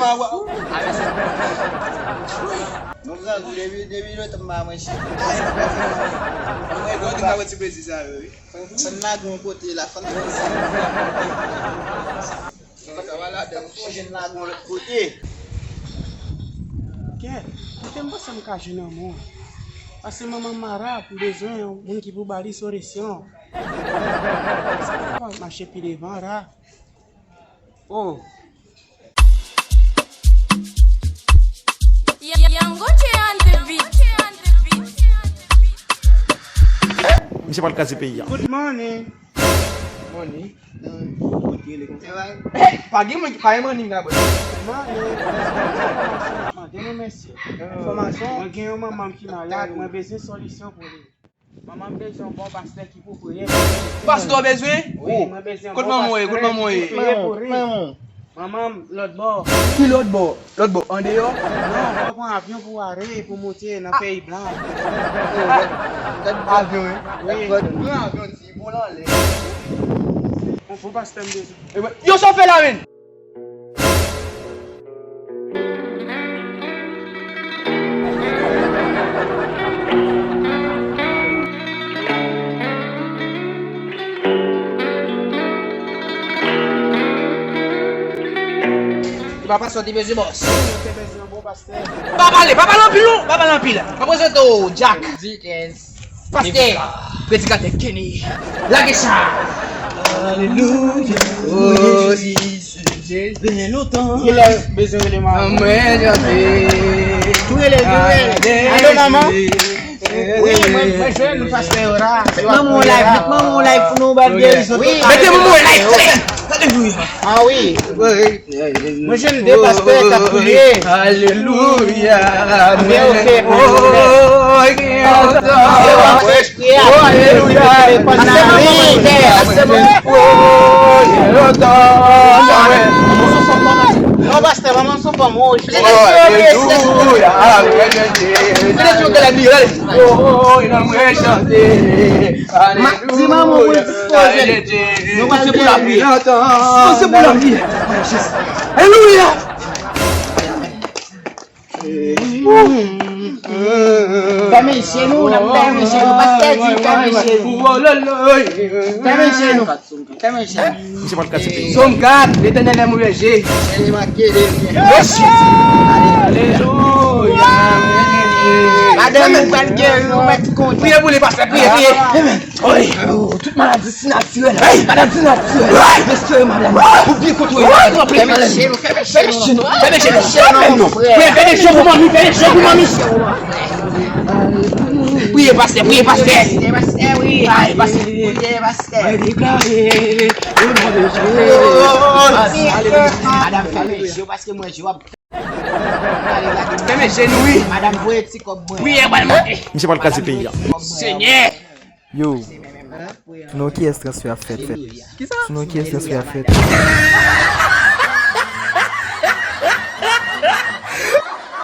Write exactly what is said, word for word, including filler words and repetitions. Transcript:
Mwen pran depi, depi letan m pa manje. Mwen kontan wè ti plezi sa yo, wi. Fò n lage yon kote la, fò n fè sa. Sa va ladan, m sonje n lage yon lòt kote. Kè, kote m panse m ka jwenn yon moun? Pase manman Mara, m bezwen yon moun ki pou ba li solisyon. Sa pa mache pi devan, Ra. Oh. Yango J on the beat. Misye pral kraze peyi a. Good morning. Morning. Good morning. Pa gen moun ki pa gen morning la, bro. Good morning. Mande nou mesye. Enfòmasyon. Mwen gen yon manman ki malad, mwen bezwen solisyon pou li. Manman m bezwen yon bon pastè ki pou priye pou li. Pastè w bezwen? Wi, mwen bezwen yon bon pastè ki pou priye pou li. Manman m lòt bò. Ki lòt bò? Lòt bò, andeyò? Non, fò w pran avyon pou w ale, pou w monte nan peyi blan. Avyon, wi. Wi. Pran avyon, ti, pou l anlè. Yon bon pastè m bezwen. Yo, sa w fè la, menn? Li pa pastè, li bezwen bòs. Li bezwen yon bon pastè. Pa pale, pa pale anpil non, pa pale anpil. Mwen prezante w Jack. Pastè, predikatè Kenny. Lage sa. Alelouya. Oh, Jezi. Byen lontan. Kilè bezwen rele manman? Mwen chante. Tou rele, tou rele. Alo, manman. Wi, mwen, mwen jwenn pastè yo la. Met manman w live, met manman w live pou nou ba l gerison total. Mete manman w live, tande. Alelouya. Ah wi. Mwen jwenn de pastè k ap priye. Alelouya. Amèn. Ok, ok. Oh, gen lontan. Alelouya. Non, pastè, manman sou fòm wouj. Alelouya. Alelouya. Oh, nan mwen chante. Di manman pou l dispoze. Nou pral se pou lapriyè. Se pou lapriyè. Alelouya. Fèmen je nou, n ap fèmen je nou. Pastè di fèmen je nou. Fèmen je nou. Fèmen je nou. Misye pral kraze peyi. Sòm kat, Letènèl est mon berger. Alelouya. Madanm ou pral geri, ou mèt kontan. Priye pou li, pastè, priye, priye. Amen. Oy, oh, tout maladi sinatirèl. Hey! Maladi sinatirèl. Hey! Restore madanm. Ou byen kontwole madanm. Fèmen je nou, fèmen je nou. Fèmen je nou. Fèmen je nou. Fèmen je pou manmi, fèmen je pou manmi. Priye, pastè, priye, pastè. Priye, pastè, wi. Ay, pastè. Priye, pastè. Mwen deklare, o non de Jezi. Madanm, fèmen je w, paske mwen je w ap Fèmen je nou, wi. Madanm voye ti kòb mwen. Priyè pral monte. Misye pral kraze peyi a. Senyè. Yo. Sou non kiyès transfè ap fèt, fèt? Sou non kiyès transfè ap fèt?